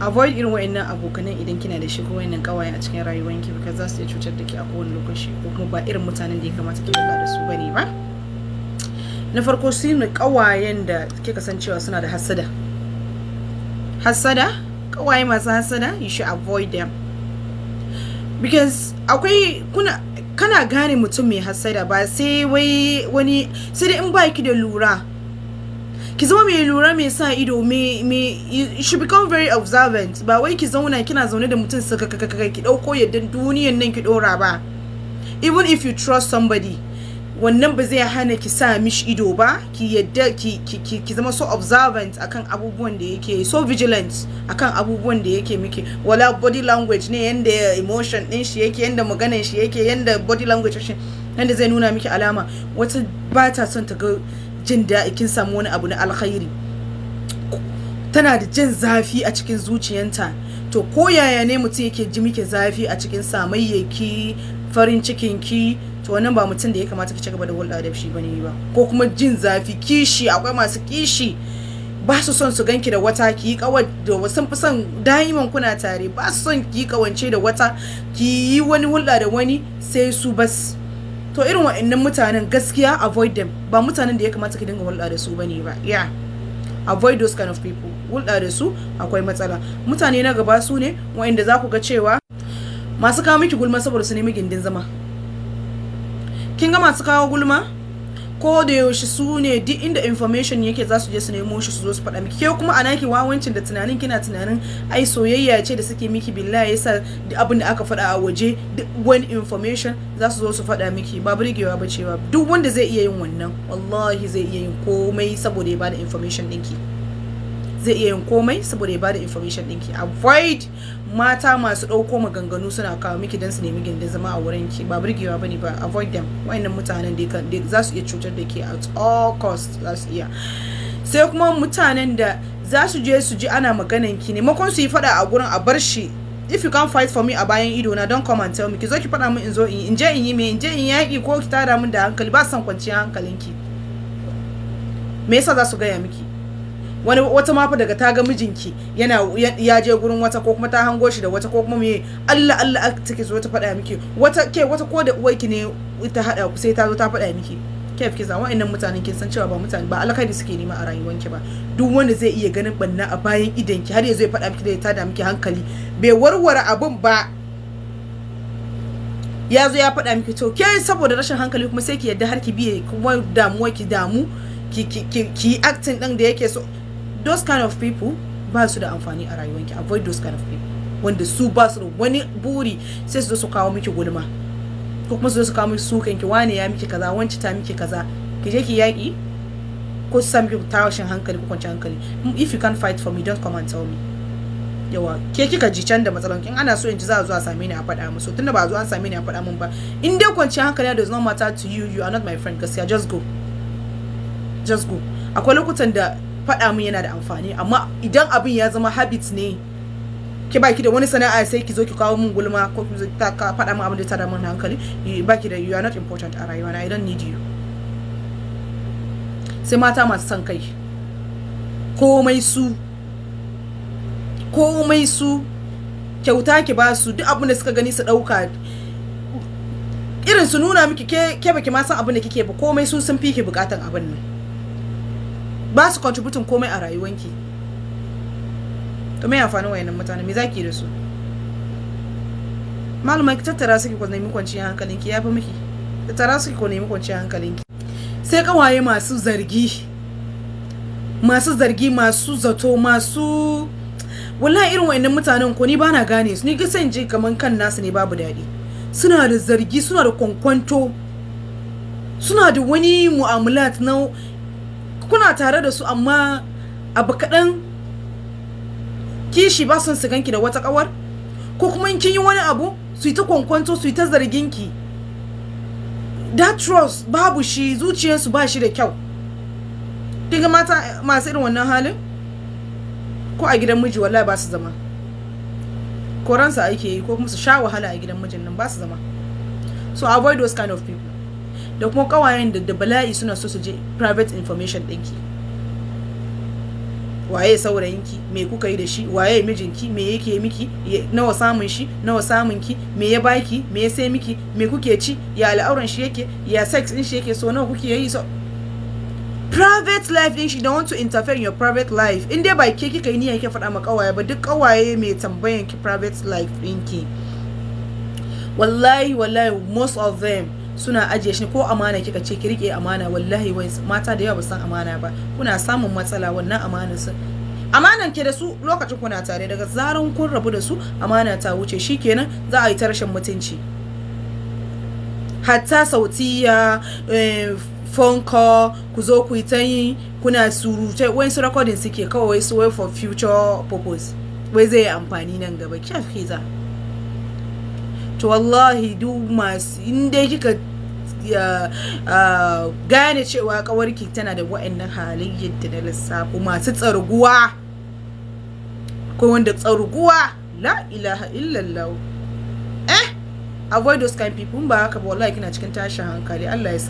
Avoid irin wa'annan abokanan idan kina da shi ko wa'annan kawayen a cikin rayuwanki, because za su iya cutar da ke a kowane lokaci, ko kuma ba irin mutanen da ya kamata ki hulɗa da su bane ba. Na farko su ne kawayen da kika san cewa suna da hasada. Hasada, kawaye masu hasada, you should avoid them, because akwai kuna kana gane mutum mai hasada ba sai wai wani, sai dai in ba ki da lura. Ki zama mai lura, mai sa ido, mai you should become very observant. Ba wai ki zauna kina zaune da mutum saka ki dauko yadda duniyan nan ki dora ba. Even if you trust somebody, wannan ba zai hana ki sa mishi ido ba, ki yadda ki zama so observant akan abubuwan da yake, so vigilant akan abubuwan da yake miki, wala body language ne, yanda emotion din shi yake, yanda maganan shi yake, yanda body language shi, yanda zai nuna miki alama. Wata ba ta son ta ga jin daɗi kin samu wani abu na alkhairi, tana da jin zafi a cikin zuciyanta. To, ko yaya ne mutum yake ji miki zafi a cikin samayyaki, farin cikin ki, to wannan ba mutum da ya kamata ki ci gaba da hulɗa da shi bane ba. Ko kuma jin zafi, kishi. Akwai masu kishi, ba su son su ganki da wata, ki yi kawar da sun fi son daiman kuna tare. Ba su son ki yi kawance da wata, ki yi wani hulɗa da wani sai su bas. To, irin wa'annan mutanen, gaskiya avoid them. Ba mutanen da ya kamata ki dinga hulɗa da su bane ba. Yeah, avoid those kind of people. Hulɗa da su akwai matsala. Mutane na gaba su ne wa'anda za ku ga cewa masu kawo miki gulma saboda su nemi gindin zama. Kin ga masu kawo gulma ko da yaushe, su ne duk inda information yake za su je su nemo shi, su zo su faɗa miki. Ke kuma a naki wawancin da tunanin, kina tunanin ai soyayya ce da suke miki, billahi yasa duk abin da aka faɗa a waje, duk wani information za su zo su faɗa miki. Ba burgewa ba cewa duk wanda zai iya yin wannan, wallahi zai iya yin komai saboda ya bada information ɗinki. Zai iya yin komai saboda ya bada information ɗinki. Avoid mata masu ɗauko maganganu suna kawo miki don su nemi gindin zama a wurin ki. Ba burgewa bane ba. Avoid them. Wayannan mutanen da za su iya cutar da ke at all cost, za su iya. Sai kuma mutanen da za su je su ji ana maganan ki ne, makon su yi fada a gurin, a bar shi. If you can't fight for me a bayan ido na, don't come and tell me. Ki zo ki faɗa min, in zo in je in yi me? In je in yaƙi ko ki tada min da hankali? Ba son kwanciyar hankalinki, me yasa za su gaya miki? Wani wata ma fa daga ta ga mijinki yana ya je gurin wata, ko kuma ta hango shi da wata, ko kuma me, Allah Allah take zo ta faɗa miki. Wata ke wata ko da uwarki ne ta hada ku, sai ta zo ta faɗa miki. Ke fi kisa wa'annan mutanen, kin san cewa ba mutane ba alkhairi suke nema a rayuwanki ba. Duk wanda zai iya ganin banna a bayan idanki har ya zo ya faɗa miki da ya tada miki hankali, bai warware abun ba, ya zo ya faɗa miki, to ke saboda rashin hankali kuma sai ki yadda har ki biye, kuma damuwa ki damu, ki acting din da yake so. Those kind of people ba su da amfani a rayuwanki. Avoid those kind of people, wanda su ba su da wani buri sai su zo su kawo miki gulma, ko kuma su zo su kawo miki sukan ki, wane ya miki kaza, wanci ta miki kaza, ki je ki yaki, ko su sa miki tashin hankali ko kwanciyar hankali. If you can't fight for me, don't come and tell me. Yawa, ke kika ji can da matsalan kin, ana so in ji, za a zo a same ni a faɗa musu. Tunda ba a zo an same ni a faɗa mun ba, in dai kwanciyar hankali does not matter to you, you are not my friend. Gaskiya, just go, just go. Akwai lokutan da faɗa min yana da amfani, amma idan abin ya zama habit ne, ke baki da wani sana'a sai ki zo ki kawo min gulma, ko ki zo ta faɗa min abin da ta da min hankali, baki da, you are not important a rayuwa na. I don't need you. Sai mata masu son kai, komai su, komai su, kyauta ki ba su, duk abin da suka gani su ɗauka, irin su nuna miki ke baki ma san abin da kike ba, komai su sun fi ki bukatan abin nan, ba su contributing komai a rayuwanki. To, me amfanin wayannan mutane? Me zaki da su? Malama, ki tattara su, ki nemi kwanciyar hankalinki, ya fi miki. Tattara su, ki nemi kwanciyar hankalinki. Sai kawaye masu zargi, masu zargi, masu zato, masu, wallahi irin wayannan mutanen ko ni bana gane su. Ni ga san ji kaman kan nasu ne babu daɗi. Suna da zargi, suna da kwankwanto, suna da wani mu'amalat na kuna tare da su, amma abu kaɗan kishi, ba son su ganki da wata kawar, ko kuma in kin yi wani abu su yi ta kwankwanto, su yi ta zargin ki. That trust babu shi, zuciyarsu ba shi da kyau. Kin ga mata masu irin wannan halin, ko a gidan miji wallahi ba su zama, koransa ake yi, ko kuma su sha wahala a gidan mijin nan, ba su zama. So avoid those kind of people. Da kuma kawayen da bala'i suna so su je private information ɗinki. Waye saurayinki? Me kuka yi da shi? Waye mijinki? Me yake miki? Nawa samun shi? Nawa samun ki? Me ya baki? Me ya sai miki? Me kuke ci? Ya al'auran shi yake? Ya sex din shi yake? So nawa kuke yi? So private life din shi, don't want to interfere in your private life. In dai ba ke kika yi niyya kike faɗa ma kawaye ba, duk kawaye mai tambayan ki private life ɗinki, wallahi wallahi, most of them suna ajiye shi. Ko amana kika ce ki rike amana, wallahi wai mata da yawa ba san amana ba. Kuna samun matsala. Wannan amana su, amanan ke da su lokacin kuna tare, daga zaran kun rabu da su, amana ta wuce, shikenan, za a yi ta rashin mutunci. Hatta sautiya, phone call, ku zo ku yi ta yi, kuna surutai, wai su recording suke kawai su wai for future purpose, wai zai yi amfani nan gaba. Kyaf za to wallahi duk masu, in dai kika gane cewa kawarki tana da wa'annan halayyar da na lissafo, masu tsarguwa ko wanda tsarguwa, la ilaha illallah, avoid those kind people. Ba haka ba, wallahi kina cikin tashin hankali. Allah ya sa.